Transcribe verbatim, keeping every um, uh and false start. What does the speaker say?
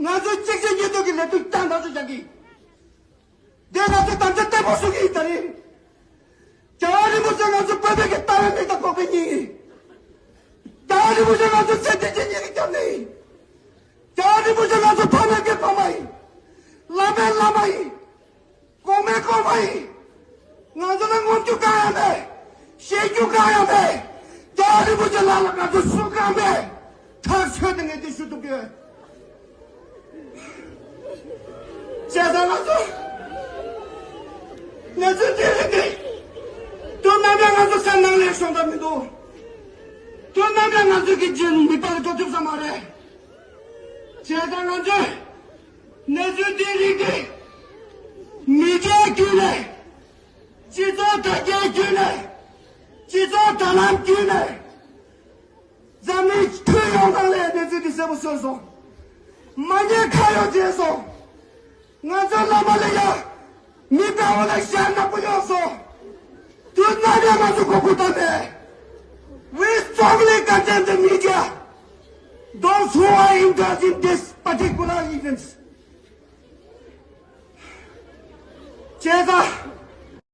ང་ཚོ་གཅིག་རྗེས་གཉིས་མཐུད་ཀྱི་ལས་དོན་བསྐྱངས་ཐག་ཆོད་བཞག་གི། དེ་ང་ཚོ་དམ་བཅའ་བརྟན་པོ་བཟུང་གི་ཡིན། ད་རེས་རྒྱལ་བ་རིན་པོ་ཆེ་ང་ཚོ་བོད་པའི་གི་ལྟ་བའི་མིག་དང་ལྐོག་པའི་སྙིང་ཡིན། རྒྱལ་བ་རིན་པོ་ཆེ་ང་ཚོ་སེམས་ཅན་གྱི་སྙིང་གི་སྐྱབས་གནས་ཡིན། རྒྱལ་བ་རིན་པོ་ཆེ་ང་ཚོ་ཕ་མའི་གི་ཕ་མ་ཡིན། བླ་མའི་བླ་མ་ཡིན། གོང་མའི་གོང་མ་ཡིན། ང་ཚོ་ལ་ངོམ་རྒྱུ་གང་ཡང་མེད། བཤད་རྒྱུ་གང་ཡང་མེད། རྒྱལ་བ་རིན་པོ་ཆེ་ལགས་ལ་ང་ཚོ་སུ་གང་མེད། ཐག་ཆོད་དེ་ངས་འདི་ཞུ་ཐུབ་ཀྱི་ཡོད། བྱས་ཙང་ང་ཚོ་གནས་ཚུལ་འདི་རིགས་འདི་དུས་ནམ་ཡང་ང་ཚོ་སེམས་ནང་ལ་ཤོང་ཐབས་མི་འདུག་དུས་ནམ་ཡང་ང་ཚོ་གི་རྗེས་ལ་མི་པ་ལ་འགྲོ་ཐུབ་ས་མ་རེད། བྱས་ཙང་ང་ཚོས་གནས་ཚུལ་འདི་རིགས་འདི་མི་སྒེར་བརྒྱུད་ནས། སྤྱི་ཚོགས་དྲ་རྒྱའི་བརྒྱུད་ནས། སྤྱི་ཚོགས་དྲ་ལམ་བརྒྱུད་ནས། འཛམ་གླིང་ཁྱོན་ཡོངས་ནང་ལ་གནས་ཚུལ་འདི་གསལ་པོ་གསལ་སོང་། མ་ཉེས་ཁ་གཡོག་བྱས་སོང་། ང་ཚོའི་བླ་མ་ལ་ཡ་མི་དགའ་བ་ལ་ཞྭ་ནག་པོ་གཡོགས་སོང་། དུས་ནམ་ཡང་ང་ཚོ་མགོ་སྐོར་བཏང་མེད། We strongly condemn the media, those who are involved in this particular events. བྱས་ཙང་